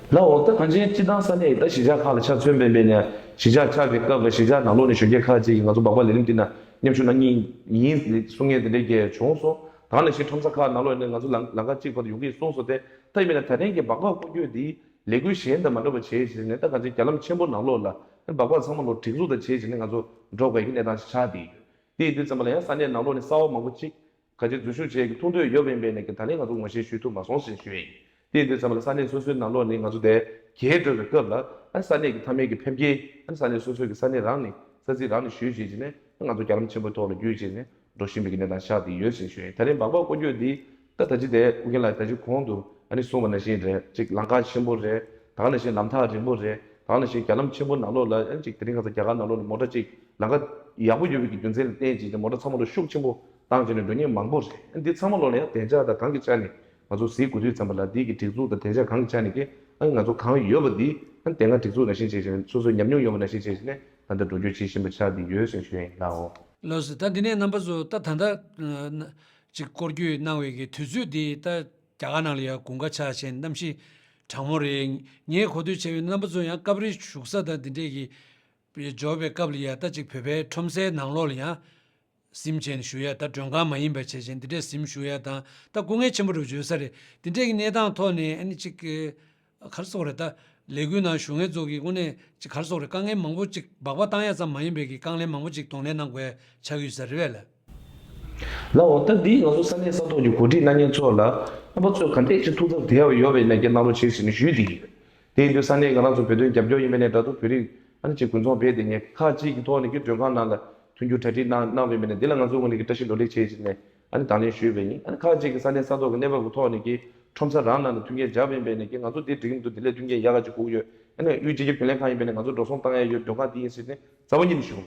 ལགས་འོ། ད་གངས་ཅན་སྤྱི་བཏང་ས་གནས་ད་གཞིས་ཆགས་ཁག་ལ་ཆ་མཚོན་པའི་འབད་ནས་གཞིས་ཆགས་ཆགས་པའི་སྐབས་ལ་གཞིས་ཆགས་ནང་ལོགས་ནས་གཞོན་སྐྱེས་ཁག་ཅིག་གིས་ང་ཚོ་སྦག་སྦག་ལས་རིམ་འདི་ན་མཉམ་ཞུགས་གནང་མཁན་ཡིན་གསུང་མཁན་དེ་འདྲའི་གལ་བྱུང་སོང་། ད་ག་ནང་བཞིན་ཁྲོམ་ས་ཁག་ནང་ལོགས་ནས་ང་ཚོ་ལམ་ལམ་ཁ་གཅིག་བར་དུ་ཡོང་གི་ཡིན་གསུངས་སོང་སྟེ། ད་ཡིན་པས་ན་ད་ཐེངས་ཀྱི་སྦག་སྦག་སྐོར་སྐྱོད་འདི་ལས་འགུལ་གཞན་དང་མ་འདྲ་བ་བྱས་བྱས་ནས་ད་གངས་ཅན་རྒྱ་ལམ་ཆེན་པོ་ནང་ལོགས་ལ་སྦག་སྦག་ཚང་མ་ལོ་སྒྲིག་འཛུགས་དང་བྱས་བྱས་ནས་ང་ཚོ་འགྲོ་དགོས་ཀྱི་གནས་སྟངས་ཤིག་ཆགས་བསྡད་ཡོད། དེ་ཡིན་དུས་ཙམ་པ་ལ་ཡང་ས་གནས་ནང་ལོགས་ནས་གསར་པ་མང་པོ་ཅིག་ག་ཅིག་འཛུལ་ཞུགས་བྱེད་ཀྱི་ཐུགས་འདོད་ཡོད་པ་ཡིན་པས་ནས་ཀྱི་ད་ལན་ང་ཚོ་ངོ་ཤེས་ཞུས་ཐུབ་མ་སོང་ཞེས་ཞུ་ཡ་ཡིན། དེ་ཡིན་དུས་ཙམ་པ་ལ་ས་གནས་སོ་སོའི་ནང་ལོགས་ནས་ང་ཚོ་དེ་གས་འགྲོ་བའི་སྐབས་ལ་ཨ་ས་གནས་ཀྱི་མཐའ་མའི་གི་ཕེབས་སྐྱེལ་ཨ་ས་གནས་སོ་སོའི་གི་ས་གནས་རང་ནས་ས་ཚིགས་རང་ནས་ཞུས་བྱས་བྱས་ནས་ང་ཚོ་རྒྱ་ལམ་ཆེན་པོའི་ཐོག་ལ་བརྒྱུད་བྱས་ནས་འགྲོ་བཞིན་པའི་གི་གནས་སྟངས་ཆགས་བསྡད་ཡོད་ཞེས་ཞུ་ཡ་ཡིན། ད་རིང་སྦག་སྦག་སྐོར་སྐྱོད་འདི་ད་ད་ཅི་དེ་ཨུ་རྒྱན་ལགས་ད་ཅི་གོང་དུ་ཨ་ནི་གསུངས་པ་ནང་བཞིན་རེད། ཅིག་ལམ་ཁ་ཆེན་པོ་རེད། ད་ག་ནང་བཞིན་ལམ་ཐག་རིང་པོ་རེད། ད་ག་ནང་བཞིན་རྒྱ་ལམ་ཆེན་པོ་ནང་ལོགས་ལ་ཨ་ནི་ཅིག་དེ་རིང་ཁ་སང་རྒྱ་གར་ནང་ལོགས་ནས་མོ་ཊ་ཅིག་ལམ་ཁ་ཡག་པོ་ཡོད་པའི་གི་རྒྱུ་མཚན་ལ་བརྟེན་བྱས་ཏེ་མོ་ཊ་ཚང་མ་ལ་ཤུགས་ཆེན་པོ་བཏང་བྱས་ནས་འགྲོ་མཁན་མང་པོ་རེད། འདི་ཚང་མ་ལོག་ལ་ཡང་བདེ་འཇགས་དང་གང་གི་ཆ་ནས་ང་ཚོ་གཟིགས་དགོས་དུས་ཙམ་པ་ལ་འདི་གི་སྒྲིག་འཛུགས་དང་བདེ་འཇགས་གང་གི་ཆ་ནས་ཀྱི་ཨ་ནི་ང་ཚོ་གང་ཡོད་པ་འདི་ཨ་ནི་དེ་སྔ་སྒྲིག་འཛུགས་ནང་བཞིན་བྱས་བྱས་ནས་སོ་སོའི་ཉམས་མྱོང་ཡོད་པ་ནང་བཞིན་བྱས་བྱས་ནས་ད་ལྟ་འགྲོ་སྐྱོད་བྱེད་བཞིན་པ་ཆགས་བསྡད་ཡོད་ཟེར་ཞུ་ཡ་ཡིན་ལགས། ལགས་སོ། ད་འདི་ནས་རྣམ་པ་ཚོ་ད་ད་ལྟ་ཅིག་སྐོར་སྐྱོད་གནང་བའི་གི་དུས་ཚོད་འདི་ད་རྒྱ་གར་ནང་ལ་ཡང་དགུན་ཁ་ཆགས་བྱས་གནམ་གཤིས་གྲང་མོ་རེད། ངས་གོ་ཐོས་བྱས་པའི་རྣམ་པ་ཚོ་ཡང་སྐབས་རེ་བཞུགས་ས་དང་འདི་འདྲས་ཀྱི་འབྱོར་བའི་སྐབས་ལ་ཡ་ད་ཅིག་བོད་པའི་ཁྲོམ་སའི་ནང་ལོགས་ལ་ཡང་གཟིམ་བྱས་ནས་བཞུགས་ཡ། ད་མགྲོན་ཁང་མ་ཡིན་པ་བྱས་བྱས་འདི་འདྲས་གཟིམ་བཞུགས་ཡ་དང་ད་སྐུ་ངལ་ཆེན་པོ་རུ་བརྗོད་ས་རེད། འདི་འདྲས་ཀྱི་གནས་སྟངས་ཐོག་ནས་ཨ་ནི་ཅིག་ག་རེ་ཟེར་དགོས་རེད། ད་ལས་འགུལ་ནང་བཞུགས་མཁན་ཚོ་གི་དངོས་གནས་ཅིག་ག་རེ་ཟེར་དགོས་རེད། དཀའ་ངལ་མང་པོ་ཅིག་སྦག་སྦག་བཏང་ཡ་ཙམ་མ་ཡིན་པའི་གི་དཀའ་ངལ་མང་པོ་ཅིག་གདོང་ལེན་གནང་དགོས་ཡ་ཆགས་ཀྱི་ཡོད་ས་རེད་པས་ལགས། ལགས་འོ། ད་འདི་ང་ཚོ་ས་གནས་ས་ཐོག་གི་གོ་སྒྲིག་གནང་མཁན་ཚོ་ལ་རྣམ་པ་ཚོས་ག་འདྲས་ཅིག་ཐུགས་འཚབ་བསྡད་ཡོད་པ་ཡིན་ན་ཀྱང་གནང་རོགས་བྱེད་ཟེར་ནས་ཞུས་བསྡད་ཀྱི་ཡོད། དེ་ཡིན་དུས་ས་གནས་ང་རང་ཚོ་བོད་དོན་རྒྱབ་སྐྱོར་ཡིན་པ་ནས་འདྲ་འདུག་བོད་རིགས་ཨ་ནི་ཅིག་དགུན་ཚོང་འབད་བསྡད་མཁན་ཁག་ཅིག་གི་ཐོག་ནས་ཀྱི་མགྲོན་ཁང་ནང་ལ་མཐུན་འགྱུར་གྲ་སྒྲིག་གནང་གནང་བ་ཡིན་པ་ནས་འདི་ལ་ང་ཚོའི་ངོས་ནས་ཀྱི་བཀྲ་ཤིས་བདེ་ལེགས་བྱེད་ཟེར་ནས་ཨ་ནི་དང་ལེན་ཞུས་པ་ཡིན། ཨ་ནི་ཁག་ཅིག་གི་ས་གནས་ས་ཐོག་གི་གནས་བབ་ཀྱི་ཐོག་ནས་ཀྱི་ཁྲོམ་ས་རང་ནང་ལ་མཐུན་རྐྱེན་སྦྱར་བ་ཡིན་པ་ནས་ཀྱི་ང་ཚོ་འདི་འགྲིག་གི་མི་འདུག་འདི་ལས་མཐུན་རྐྱེན་ཡག་ག་ཅིག་དགོས་ཀྱི་ཡོད། ཨ་ནི་དབུས་སྤྱི་ཁྱབ་རྒྱུན་ལས་ཁང་ཡིན་པ་ནས་ང་ཚོ་འགྲོ་སོང་བཏང་ཡ་ཡོད། མགྲོན་ཁང་འདི་ཡིན་ཟེར་ནས་རྩ་བ་ཉིད་ནས་ཞུ་གི་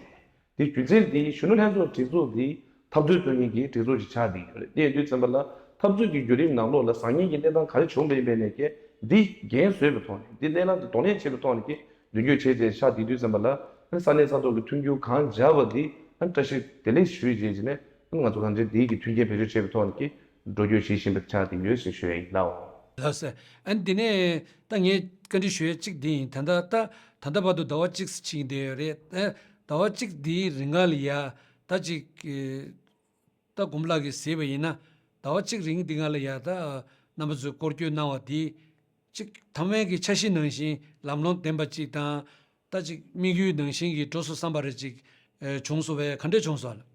མེད། དེ་རྒྱུ་མཚན་དེ་གཞོན་ནུ་ལྷན་ཚོགས་སྒྲིག་འཛུགས་དེ་འཐབ་རྩོད་གཏོང་མཁན་གྱི་སྒྲིག་འཛུགས་ཅིག་ཆགས་བསྡད་ཡོད་རེད། དེ་ཡིན་དུས་ཙམ་པ་ལ་འཐབ་རྩོད་ཀྱི་བརྒྱུད་རིམ་ནང་ལོགས་ལ་བཟང་ངན་གྱི་གནས་སྟངས་ག་རེ་བྱུང་བ་ཡིན་པའི་ནས་ཀྱི་འདི་འགན་བཟོས་པའི་ཐོག་ནས་འདི་གནས་ལམ་དུ་གདོང་ལེན་བྱེད་པའི་ཐོག་ནས་ཀྱི་མདུན་སྐྱོད་བྱས་ཏེ་ཆགས་བསྡད་དུས་ཙམ་པ་ལ་ཨ་ནི་ས་གནས་ས་ཐོག་གི་མཐུན་འགྱུར་གང་སྦྱར་བ་འདི་ཨ་ནི་བཀྲ་ཤིས་བདེ་ལེགས་ཞུས་རྗེས་ཀྱི་ནས་ཨ་ནི་ང་ཚོ་གང་ཅི་འདི་གི་མཐུན་རྐྱེན་བེད་སྤྱོད་བྱེད་པའི་ཐོག་ནས་ཀྱི་འགྲོ་སྐྱོད་བྱེད་བཞིན་པ་ཆགས་བསྡད་ཡོད་ཞེས་ཞུ་ཡ་ཡིན་ལགས། ལགས་སོ། ཨ་ནི་འདི་ནས་ད་ངས་བཀའ་འདྲི་ཞུ་ཡ་གཅིག་འདི་ཡིན། ད་ལྟ་ད་ད་ལྟ་བར་དུ་ཟླ་བ་གཅིག་ཕྱིན་བསྡད་ཡོད་རེད། ཨ་ཟླ་བ་གཅིག་འདིའི་རིང་ལ་ཡ་ད་ཅིག་ད་དགུ་ལགས་ཀྱིས་གཟིགས་པ་ཡིན་ན་ ཟླ་བ་གཅིག་རིང་འདི་སྒང་ལ་ཡ་ད་རྣམ་པ་ཚོས་སྐོར་སྐྱོད་གནང་བ་འདི་གཅིག་ཐ་མའི་གི་འཆར་གཞི་ནང་བཞིན་ལམ་ལྷོང་ལྡན་པ་གཅིག་དང་། ད་གཅིག་དམིགས་ཡུལ་ནང་བཞིན་གྱི་འགྲོ་སོང་བསམ་པ་རེ་གཅིག་ཨེ་བྱུང་སོང་བས། ག་འདྲས་བྱུང་སོང་ལགས།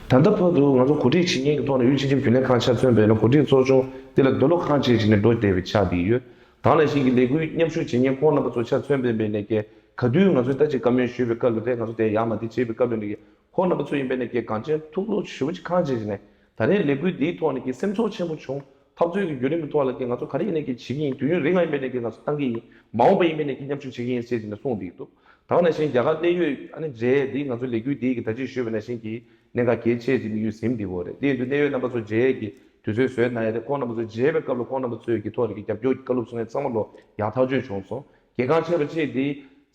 ད་ལྟ་བར་དུ་ང་ཚོ་གོ་སྒྲིག་བྱེད་མཁན་གྱི་ཐོག་ནས་ཡུལ་སྤྱི་ཁྱབ་རྒྱུན་ལས་ཁང་ཆ་མཚོན་པ་ཡིན་ན། གོ་སྒྲིག་ཚོགས་ཆུང་འདི་ལ་འདོད་བློ་ཁེངས་བྱས་བྱས་ནས་འགྲོ་བསྡད་པའི་ཆ་དེ་ཡོད། ད་ནང་བཞིན་གྱི་ལས་འགུལ་མཉམ་ཞུགས་བྱེད་མཁན་ཁོང་རྣམ་པ་ཚོ་ཆ་མཚོན་པ་ཡིན་ནའི་ཀྱི་ག་དུས་ང་ཚོས་ད་ཅིག་བཀའ་མོལ་ཞུས་པའི་སྐབས་ལ་རེད། ང་ཚོ་དེ་ཡར་མར་དེ་བྱས་པའི་སྐབས་ལ་ནི་ཁོང་རྣམ་པ་ཚོ་ཡིན་པ་ཡིན་ནའི་ཀྱི་གངས་ཅན་ཐུགས་བློ་ཞེ་པོ་ཅིག་ཁེངས་བྱས་བྱས་ནས། ད་རེས་ལས་འགུལ་འདིའི་ཐོག་ནས་ཀྱི་སེམས་ཚོར་ཆེན་པོ་བྱུང་། འཐབ་རྩོད་ཀྱི་བརྒྱུད་རིམ་གྱི་ཐོག་ལ་ཀྱི་ང་ཚོ་ག་རེ་ཡིན་ནའི་ཀྱི་བྱེད་ཀྱི་ཡིན། དུས་ཡུན་རིང་ང་ཡིན་པ་ཡིན་ནའི་ཀྱི་ང་ཚོ་བཏང་གི་ཡིན། མ་འོངས་པ་ཡིན་པ་ཡིན་ནའི་ཀྱི་མཉམ་ཞུགས་བྱེད་ཀྱི་ཡིན་ཟེར་བྱས་ནས་གསུངས་བསྡད་ཀྱི་འདུག་ད་ག་ནང་བཞིན་རྒྱ་གར་གནད་ཡོད་ཨ་ནི་མཇལ་ཡས་འདི་ང་ཚོ་ལས་འགུལ་འདིའི་གི་ད་ཅི་ཞུས་པ་ནང་བཞིན་གྱི་གནད་འགག་གལ་ཆེ་ཅིག་དམིགས་ཡུལ་ཟིན་བསྡད་ཡོད་རེད། དེ་ཡིན་དུས་གནད་ཡོད་རྣམ་པ་ཚོ་མཇལ་ཡས་ཀྱི་དུས་ཚོད་བཟོས་གནང་ཡས་རེད། ཁོང་རྣམ་པ་ཚོ་མཇལ་བའི་སྐབས་ལ་ཁོང་རྣམ་པ་ཚོས་ཀྱི་ཐོག་ནས་ཀྱི་རྒྱབ་སྐྱོར་གྱི་བཀའ་སློབ་གསུང་མཁན་ཚང་མ་ལོ་ཡག་ཐག་ཆོད་བྱུང་སོང་། གལ་འགངས་ཆེ་བ་གཅིག་འདི་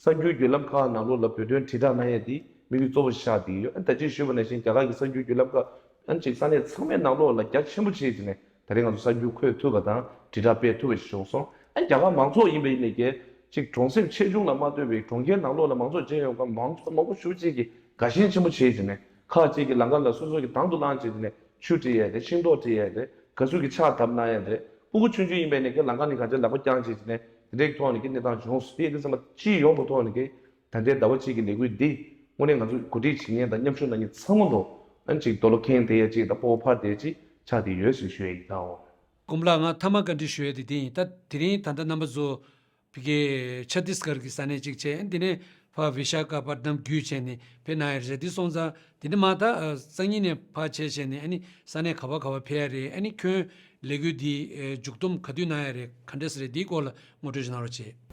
གསར་འགྱུར་བརྒྱུད་ལམ་ཁག་ནང་ལོགས་ལ་བོད་དོན་དྲིལ་བསྒྲགས་གནང་ཡས་འདི་དམིགས་ཡུལ་གཙོ་བོ་ཆགས་བསྡད་ཡོད། ཨ་ནི་ད་ཅི་ཞུས་པ་ནང་བཞིན་རྒྱ་གར་གྱི་གསར་འགྱུར་བརྒྱུད་ལམ་ཁག་ཨ་ནི་ཅིག་ས་གནས་ཚང་མའི་ནང་ལོགས་ལ་རྒྱ་ཆེན་པོ་བྱས་བྱས་ནས་ད་རེས་ང་ཚོ་གསར་འགྱུར་འཁོད་ཐུབ་པ་དང་དྲིལ་བསྒྲགས་སྤེལ་ཐུབ་པ་ཞིག་བྱུང་སོང་། ཨ་ནི་རྒྱ་གར་མང་ཚོགས་ཡིན་པ་ཡིན་ནའི་ཀྱི་ཅིག་གྲོང་གསེབ་ཆེ་ཆུང་ལ་མ་ལྟོས་པའི་གྲོང་ཁྱེར་ནང་ལོགས་ལ་མང་ཚོགས་མཇལ་ཡོང་མཁན་མང་ཚོགས་མང་པོ་ཞེ་པོ་ཅིག་གིས་དགའ་ཞེན་ཆེན་པོ་བྱས་བྱས་ནས་ཁག་ཅིག་གིས་ལམ་ཁ་ལ་སོ་སོ་གི་དང་དུ་བླངས་བྱས་བྱས་ནས་ཆུ་སྤྲད་ཡས་རེད། ཤིང་ཏོག་སྤྲད་ཡས་རེད། དགའ་བསུ་གི་ཕྱག་བརྡབ་གནང་ཡས་རེད། སྤུ་གུ་ཆུང་ཆུང་ཡིན་པ་ཡིན་ནའི་ཀྱི་ལམ་ཁ་ནས་གང་ཅི་ལག་པ་བརྐྱངས་བྱས་བྱས་ནས་དེ་འདྲའི་ཐོག་ནས་ཀྱི་གནས་སྟངས་བྱུང་སོང་། དེ་ཡིན་དུས་ཙམ་པ་སྤྱི་ཡོངས་ཀྱི་ཐོག་ནས་ཀྱི་ད་ལྟའི་ཟླ་བ་གཅིག་གི་ལས་འགུལ་འདི་དངོས་གནས་ང་ཚོ་གོ་སྒྲིག་བྱེད་མཁན་དང་མཉམ་ཞུགས་གནང་མཁན་ཚང་མ་ལོ་ཨ་ནི་ཅིག་རྡོ་ལོ་ཁེངས་བསྡད་ཡས་ཅིག་དང་སྤོབས་པ་འཕར་བསྡད་ཡས་ཅིག་ཆགས་བསྡད་ཡོད་ཟེར་ཞུ་ཡས་ཡིན་ད། འོ། ཀོང་པོ་ལགས། ང་མཐའ་མ་བཀའ་འདྲི་ཞུ་ཡས་དེ་འདི་ཡིན། ད་དེ་རིང་ད་ལྟ་རྣམ་པ་ཚོ་ཕ་གིའི་ཆ་ཏིས་གར་གྱི་ས་གནས་གཅིག་བྱས། འདི་ནས་ཕར་བི་ཤ་ཁ་པ་ཏནམ་བརྒྱུད་བྱས་ནས་ཕེབས་གནང་ཡས་རེད། འདི་སོང་ཙང་འདི་ནས་མར་ད་སང་ཉིན་ནས་ཕར་བྱས་བྱས་ནས་ཨ་ནི་ས་གནས་ག་པ་ག་པ་ཕེབས་ཡས་རེད། ཨ་ནི་ཁྱོན་ལས་འགུལ་འདི་མཇུག་བསྡོམས་ག་དུས་གནང་ཡས་རེད། ག་འདྲས་རེད། འདིའི་སྐོར་ལ་ངོ་སྤྲོད་ཅིག་གནང་རོགས་བྱེད།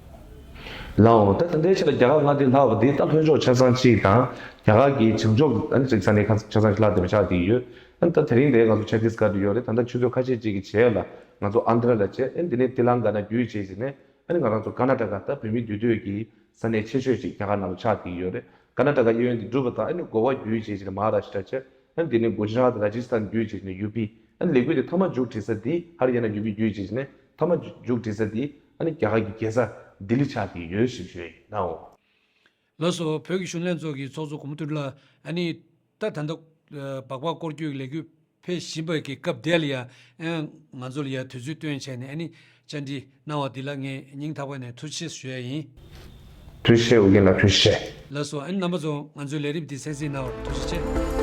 ལགས་འོང་། ད་ད་ལྟའི་ཆ་ལ་རྒྱ་གར་མངའ་སྡེ་ལྷག་པ་འདི་ད་ལྷོ་ཕྱོགས་ཆ་ཚང་གཅིག་དང་རྒྱ་གར་གྱི་བྱང་ཕྱོགས་ཨ་ནི་གཅིག་ས་གནས་ཁག་ཆ་ཚང་གཅིག་ལྷག་བསྡད་པ་ཆགས་བསྡད་ཡོད། ཨ་ནི་ད་དེ་རིང་འདིར་ང་ཚོ་ཆ་ཏིས་གར་དུ་ཡོད་རེད། ད་ལྟ་ཆུ་ཚོད་ཁ་ཤས་ཅིག་གི་རྗེས་ལ་ང་ཚོ་ཨན་དྷ་ར་ལ་བྱས། ཨ་ནི་དེ་ནས་ཏི་ལང་ཀ་ན་བརྒྱུད་བྱས་བྱས་ནས་ཨ་ནི་ང་རང་ཚོ་ཀར་ན་ཊ་ཀ་ད་བོད་མི་འདུས་སྡོད་ཀྱི་ས་གནས་ཆེ་ཤོས་ཅིག་རྒྱ་གར་ནང་ལ་ཆགས་བསྡད་ཡོད་རེད། ཀར་ན་ཊ་ཀ་གཡས་གཡོན་དེ་གྲུབ་པ་དང་ཨ་ནི་གོ་བ་བརྒྱུད་བྱས་བྱས་ནས་མ་ཧ་ར་ཤི་ཊ་བྱས། ཨ་ནི་དེ་ནས་གུ་ཇ་རཱཏ་ར་ཇི་སི་ཐན་བརྒྱུད་བྱས་ནས་ཡུ་པི། ཨ་ནི་ལས་འགུལ་དེ་མཐའ་མ་མཇུག་སྒྲིལ་ས་དེ་ཧ་རི་ཡ་ན་ཡུ་པི་བརྒྱུད་བྱས་ནས་མཐའ་མ་མཇུག་སྒྲིལ་ས་དེ་ཨ་ནི་རྒྱ་གར་གྱི་རྒྱལ་ས་ལྡི་ལི་ཆགས་བསྡད་ཡོད་ཞེས་ཞུ་ཡ་ཡིན་ནའོ། ལགས་སོ། བོད་ཀྱི་གཞོན་ལྷན་ཚོགས་ཀྱི་ཚོགས་གཙོ་གོང་མ་ཐུབ་བསྟན་ལགས། ཨ་ནི་ད་ད་ལྟ་སྦག་སྦག་སྐོར་སྐྱོད་ཀྱི་ལས་འགུལ་ཕེབས་བཞིན་པ་གི་སྐབས་དེ་ལ་ཡ་ཨ་ང་ཚོ་ལ་ཡ་དུས་ཚོད་བཏོན་བྱས་ནས་ཨ་ནི་བཅར་འདྲི་གནང་བ་འདི་ལ་ངས་སྙིང་ཐག་པ་ནས་ཐུགས་རྗེ་ཆེ་ཞུ་ཡ་ཡིན། ཐུགས་རྗེ་ཆེ་ཨོ་རྒྱན་ལགས། ཐུགས་རྗེ་ཆེ། ལགས་སོ། ཨ་ནི་རྣམ་པ་ཚོ་ང་ཚོའི་ལས་རིམ་འདི་གསན་གཟིགས་གནང་བར་ཐུགས་རྗེ་ཆེ།